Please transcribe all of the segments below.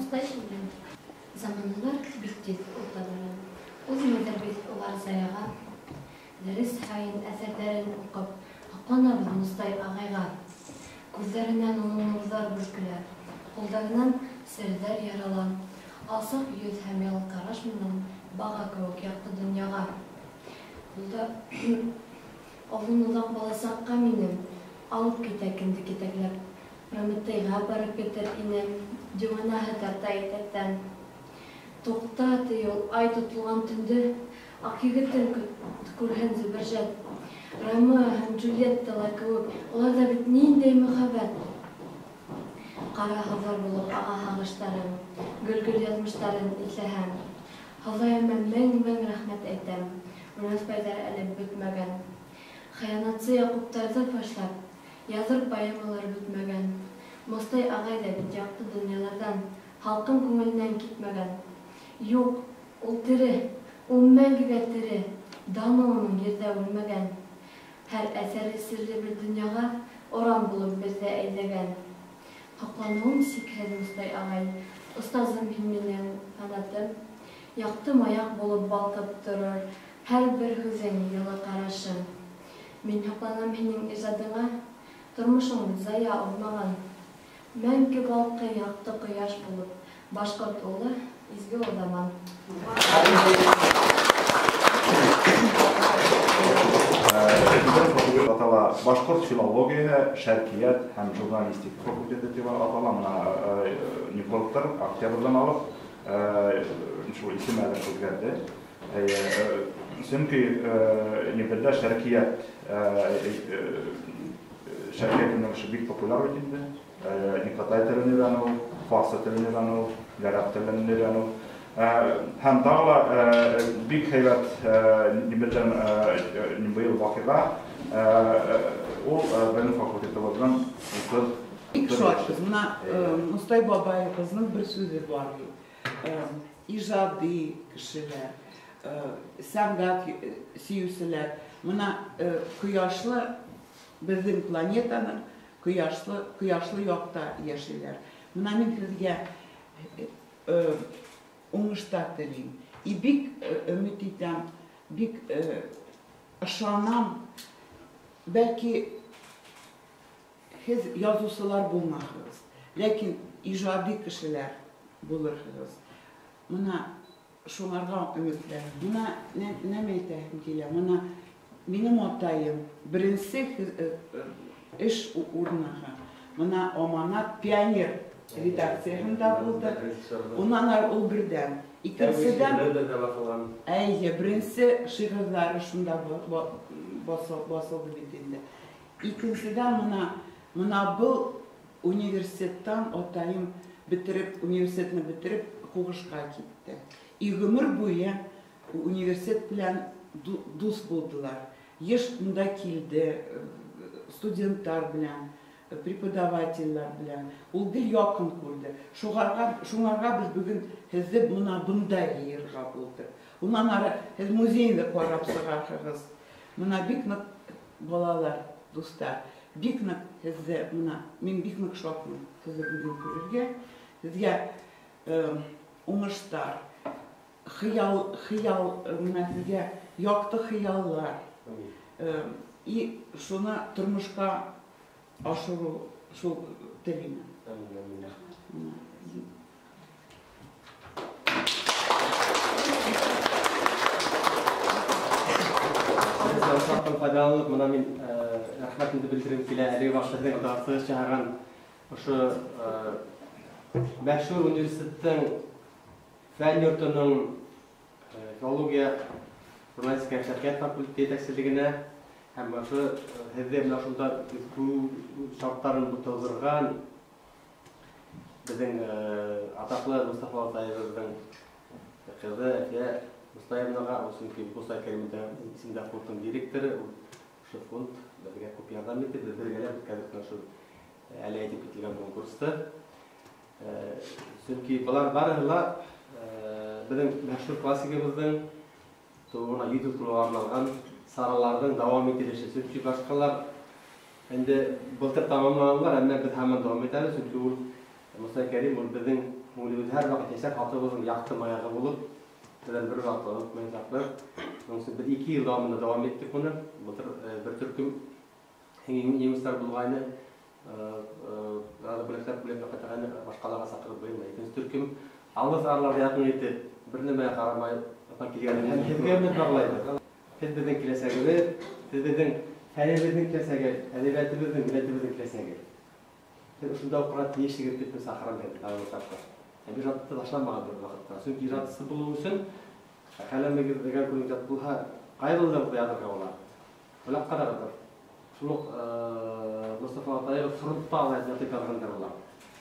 Мостай Шәйлән. Заманалар бик тиҙ үтә бара. Үҙмәйҙәр бит улар заяға. Дәрес һайын әҫәрҙәрен уҡып, һоҡланабыҙ Мостай ағайға. Күҙҙәренән уның нурҙар бөркөлә, ҡулдарынан серҙәр ярала. Асыҡ йөҙ һәм ялы ҡараш менән баға кеүек яҡты донъяға. Ҡулда оҙон оҙаҡ баласаҡҡа мине алып китә кендек етәкләп. Прометейға барып етер инем, диуанаһы тарта итәктән. Туҡта, ти ул, ай тотолған төндө, аҡ егетен күрһен Зөбәржәт. Ромео һәм Джульеттала кеүек, уларҙа бит ниндәй мөхәббәт! Ҡара һыуҙар булып аға һағыштарым, гөл-гөл яҙмыштарын иҫләһәм. Хоҙайыма мең-мең рәхмәт әйтәм, үлмәҫбайҙар әле бөтмәгән. Хыянатсы Яҡуптарҙы фашлап, яҙыр поэмалар бөтмәгән. Мостай ағай ҙа бит яҡты донъяларҙан, халҡым күңеленән китмәгән. Юҡ, ул тере, ул мәңгегә тере, даны уның ерҙә үлмәгән. Һәр әҫәре серле бер донъяға оран булып беҙҙе әйҙәгән. Һоҡланыуым сикһеҙ, Мостай ағай, остазым һин минең, фанатым. Яҡты маяҡ булып балҡып торор һәр бер һүҙең, йылы ҡарашың. Мин һоҡланам һинең ижадыңа, тормошоң бит зая уҙмаған. Мәңге балҡый яҡты ҡояш булып, башҡорт улы, изге Уҙаман. Беҙҙең факультет атала башҡорт филологияһы, шәрҡиәт һәм журналистика факультеты тип атала. Мына ни былтыр октябрҙән алып шул исем әле үҙгәрҙе. Сөнки ни беҙҙә шәрҡиәт шәрҡиәт йүнәлеше бик популяр бит инде. Ни ҡытай телен өйрәнеү, фарсы телен өйрәнеү, ғәрәп телен өйрәнеү. Һәм тағы ла бик һәйбәт ни беҙҙең ни быйыл ваҡиға ул беҙҙең факультетыбыҙҙың 30 Бик шатбыҙ. Мына Мостай бабайыбыҙҙың бер сүҙе бар бит. Ижади кешеләр, сәнғәт сөйөүселәр. Мына ҡояшлы беҙҙең планетаның ҡояшлы яҡта йәшәйләр. Мына мин һеҙгә уңыштар теләйем. И бик өмөт итәм, бик ышанам, бәлки һеҙ яҙыусылар булмаһығыҙ, ләкин ижади кешеләр булырһығыҙ. Мына шуларға өмөтләнәм. Мына нәмә әйтәһем килә? Мына минең атайым беренсе эш урыныға. Мына Аманат пионер редакцияһында булды. Унан ары ул берҙән. Икенседән, әйе, беренсе шиғырҙары шунда басылды бит инде. Икенседән, мына был университеттан атайым бетереп, университетны бетереп, һуғышҡа китте. И ғүмер буйы университет белән дуҫ булдылар. Йыш унда килде, студенттар белән, преподавательләр белән. Ул гел яҡын күрҙе. Шуңарға беҙ бөгөн һеҙҙе бына бында йыйырға булдыҡ. Унан ары һеҙ музейҙы ҡарап сығарһығыҙ. Мына бик ныҡ балалар, дуҫтар, бик ныҡ һеҙҙе, мына мин бик ныҡ шатмын һеҙҙе бөгөн күрергә. Һеҙгә уңыштар, хыял, хыял, мына һеҙгә яҡты хыяллар. И шуны тормошҡа ашырыу шул теләйем. Файҙаланып, мына мин рәхмәтемде белдерем килә. Әлеге ваҡытта һеҙҙең алда сығыш яһаған ошо мәшһүр университеттың фән йортоноң филология, журналистика һәм шәрҡиәт факультеты етәкселегенә һәм ошо һеҙҙе мына шунда күп шарттарын тыуҙырған беҙҙең атаҡлы Мостафа атайыбыҙҙың ҡыҙы Әлфиә Мостаевнаға, ул сөнки Мостай Кәримов исемендә фондтың директоры, ул ошо фонд беҙгә күп ярҙам итте, беҙ бергәләп үткәрҙек ошо әле әйтеп кителгән конкурсты. Сөнки былар барыһы ла беҙҙең мәшһүр классигыбыҙҙың тыуыуына 100 йыл тулыуға арналған сараларҙың дауам ителеше. Сөнки башҡалар инде былтыр тамамланғандар, әммә беҙ һаман дауам итәбеҙ, сөнки ул Мостай Кәрим ул беҙҙең күңелебеҙ һәр ваҡыт йәшәп, халҡыбыҙҙың яҡты маяғы булып, беҙҙән бер ваҡыт онотмаясаҡбыҙ. Шуның өсөн беҙ 2 йыл дауамында дауам иттек уны. Былтыр бер төркөм еңеүселәр булғайны, бүләктәр бүләк ҡайтарғайны, башҡаларға саҡырып быйыл икенсе төркөм алыҫ араларҙа яҡын итеп, бер нәмәгә ҡарамай килгән һәм һеҙгә өмөт бағлайбыҙ. Һеҙ беҙҙең киләсәгебеҙ, һеҙ беҙҙең фәнебеҙҙең киләсәге, әҙәбиәтебеҙҙең, милләтебеҙҙең киләсәге. Һеҙ ошонда уҡырға тейешһегеҙ тип мин саҡырам һеҙҙе тағы бер тапҡыр. Һәм ижадты ташламағыҙ бер ваҡытта. Сөнки ижадсы булыу өсөн ҡәләмегеҙ әгәр күңел ижад булһа, ҡайҙалыр ҙа яҙырға була. Уйлап ҡарағыҙ. Шул уҡ Мостафа Алтаев фронтта ла ятып яҙғандар була.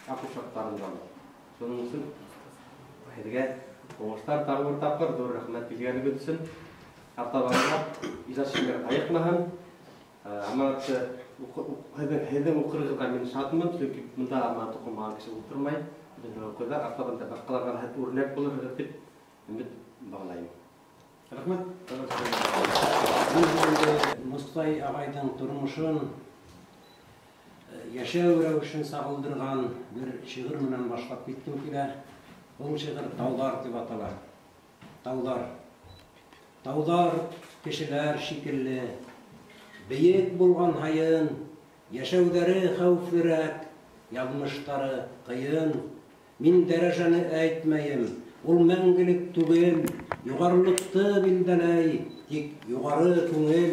Аҡ шарттарында. Шуның өсөн һеҙгә уңыштар тағы бер тапҡыр, ҙур рәхмәт килгәнегеҙ өсөн. Артабан ижад шиғыры айыҡмаһын. Аманатты һеҙҙең уҡырығыҙға мин шатмын, сөнки бында аманат уҡымаған кеше ултырмай. Беҙҙең уҡыйҙар, артабан да башҡаларға үрнәк булырһығыҙ тип өмөт бағлайым. Рәхмәт. Мостай ағайҙың тормошон, йәшәү рәүешен сағылдырған бер шиғыр менән башлап киткем килә. Ул шиғыр Тауҙар тип атала. Тауҙар. Тауҙар кешеләр шикелле, бейек булған һайын, йәшәүҙәре хәүефлерәк, яҙмыштары ҡыйын. Мин дәрәжәне әйтмәйем, ул мәңгелек түгел, юғарылыҡты билдәләй, тик юғары күңел.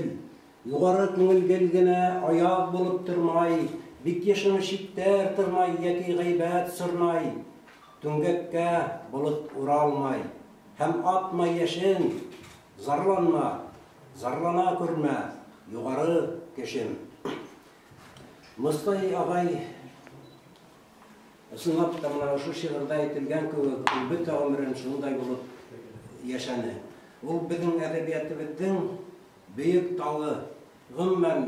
Юғары күңел гел генә аяҡ булып тормай, бик йышын шиктәр тормай, йәки ғәйбәт сорнай. Түңгәккә болот уралмай, һәм атмай йәшен, зарланма, зарлана күрмә, юғары кешем. Мостай ағай ысынлап та мына ошо шиғырҙа әйтелгән кеүек, ул бөтә ғүмерен шундай булып йәшәне. Ул беҙҙең әҙәбиәтебеҙҙең бөйөк талы. Ғөмүмән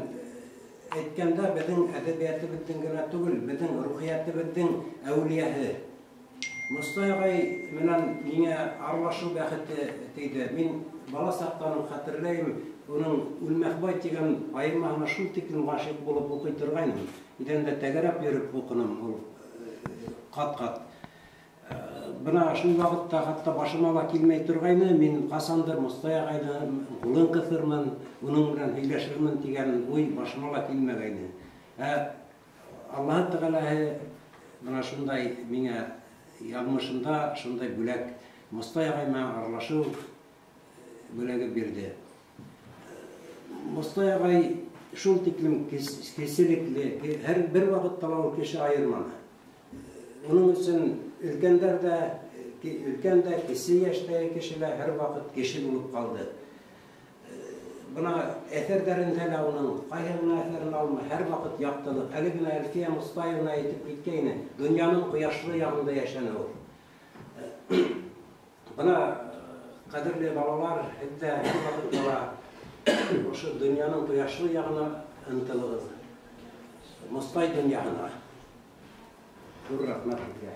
әйткәндә, беҙҙең әҙәбиәтебеҙҙең генә түгел, беҙҙең рухиәтебеҙҙең әүлиәһе. Мостай ағай менән миңә аралашыу бәхете тейҙе. Мин бала саҡтан уҡ хәтерләйем, уның Үлмәҫбай тигән поэмаһына шул тиклем ғашиҡ булып уҡый торғайным. Иҙәндә тәгәрәп йөрөп уҡыным ул ҡат-ҡат. Бына шул ваҡытта хатта башыма ла килмәй торғайны, мин ҡасандыр Мостай ағайҙың ҡулын ҡыҫырмын, уның менән һөйләшермен тигән уй башыма ла килмәгәйне. Ә Аллаһы Тәғәләһе бына шундай миңә яҙмышымда шундай бүләк, Мостай ағай менән аралашыу бүләге бирҙе. Мостай ағай шул тиклем кеселекле, һәр бер ваҡытта ла ул кеше айырманы. Уның өсөн өлкәндәр ҙә, өлкән дә, кесе йәштәге кеше лә һәр ваҡыт кеше булып ҡалды. Бына әҫәрҙәрендә лә уның ҡайһы ғына әҫәрен алма, һәр ваҡыт яҡтылыҡ. Әле генә Әлфиә Мостаевна әйтеп киткәйне, донъяның ҡояшлы яғында йәшәне ул. Бына ҡәҙерле балалар, һеҙ ҙә һәр ваҡытта ла ошо донъяның ҡояшлы яғына ынтылығыҙ. Мостай донъяһына. Ҙур рәхмәт һеҙгә.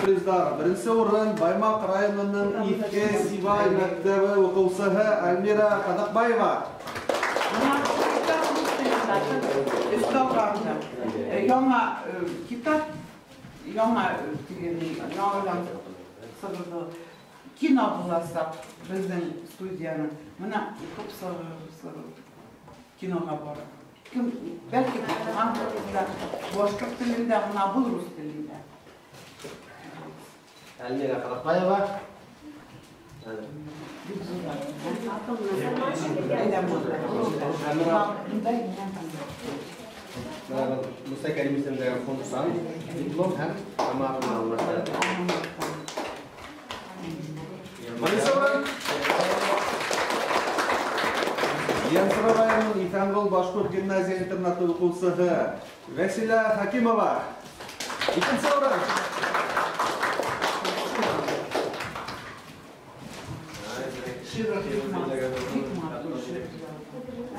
Приздар. Беренсе урын Баймаҡ районының Иҫке Сибай мәктәбе уҡыусыһы Альмира Ҡаҙаҡбаева. Яңа китап, яңа сығырҙы. Кино буласаҡ беҙҙең студияның. Бына уҡып сығыр, киноға барып. Кем, бәлки туған телендә, башҡорт телендә, бына был рус телендә. Әлмира Ҡаҙаҡбаева. Мусай Кәрим исемендәге фондтан диплом һәм аманат. Беренсе урын. Янсура районының Иҫәнгол башҡорт гимназия интернаты уҡыусыһы Вәсилә Хәкимова. Икенсе урын.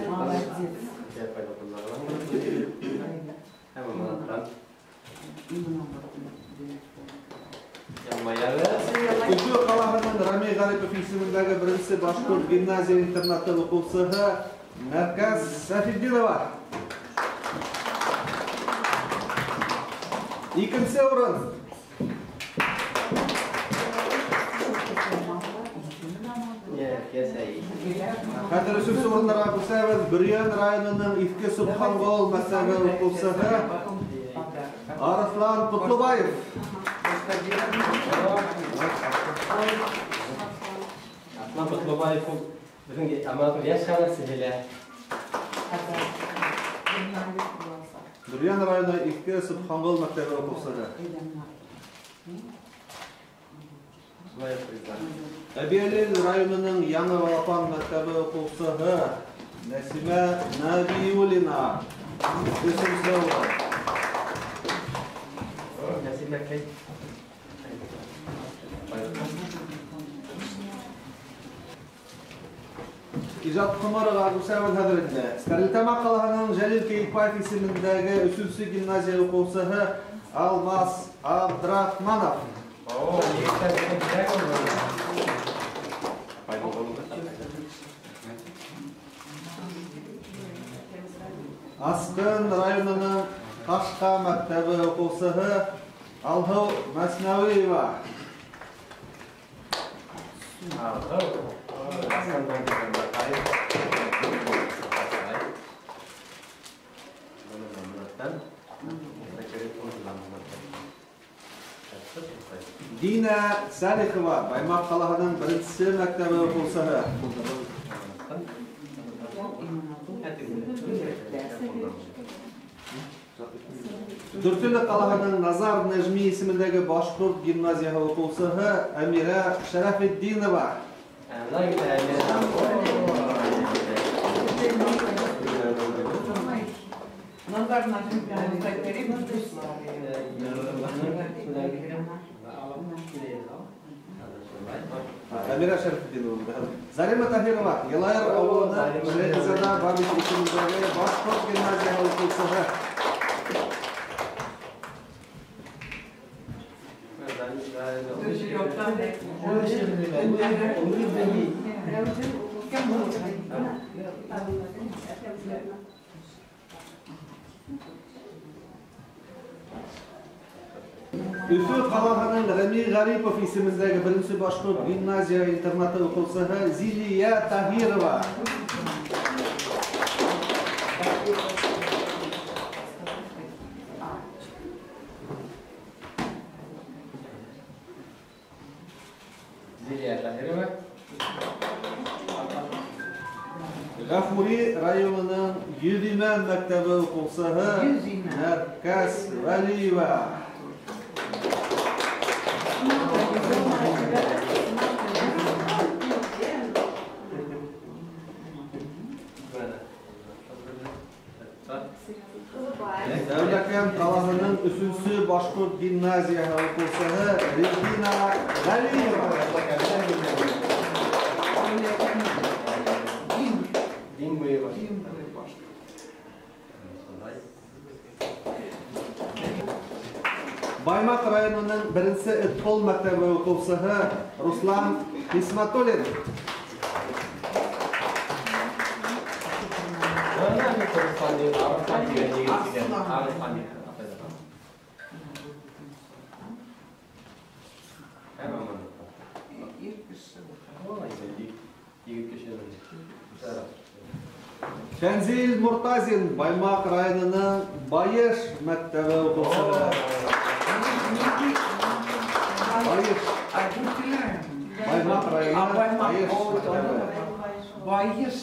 Молодец. Өфө ҡалаһының Рами Ғарипов исемендәге беренсе башҡорт гимназия интернаты уҡыусыһы Мәркәз Сәфетдинова. Икенсе урын. Хәҙер өсөнсө урындарға күсәбеҙ. Бөрйән районының Иҫке Собханғол мәктәбе уҡыусыһы Арыҫлан Ҡотлобаев. Арыҫлан Ҡотлобаев ул беҙҙең аманатның йәш шағирсе лә. Бөрйән районы Иҫке Собханғол мәктәбе уҡыусыһы. Әбйәлил районының Яңы Балапан мәктәбе уҡыусыһы Нәсимә Нәбиуллина. Өсөнсө урын. Нәсимә кей. Ижат Ҡомарова күсәбеҙ хәҙер инде. Стәрлетамаҡ ҡалаһының Жәлил Кейекбаев исемендәге өсөнсө гимназия уҡыусыһы Алмаз Абдрахманов. Асҡын районының Ҡашҡа мәктәбе уҡыусыһы Алһыу Мәснәүиева. Дина Сәлихова, Баймаҡ ҡалаһының беренсе мәктәбе уҡыусыһы. Дүртөйлө ҡалаһының Назар Нәжми исемендәге башҡорт гимназияһы уҡыусыһы Әмирә Шәрәфетдинова. Назар Нәжми Әмирә Шәрәфетдинова. Зарима Таһирова, Йылайыр ауылының Шәйхизада Бабич исемендәге башҡорт гимназияһы уҡыусыһы. Өфө ҡалаһының Рәми Ғарипов исемендәге беренсе башҡорт гимназия интернаты уҡыусыһы Зилиә Таһирова. Зилиә Таһирова. Ғафури районының Йөҙимән мәктәбе уҡыусыһы Мәркәз Вәлиева. Дәүләкән ҡалаһының өсөнсө башҡорт гимназияһы уҡыусыһы Регина Ғәлиева. Баймаҡ районының беренсе Этҡол мәктәбе уҡыусыһы Руслан Хисмәтуллин. Фәнзил Муртазин, Баймаҡ районының Байыш мәктәбе уҡыусыһы. Байыш. Баймаҡ районы Байыш мәктәбе. Байыш.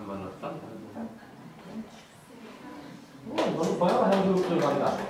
Аманаттан. Быны баяғы һәм ҡуйғандар.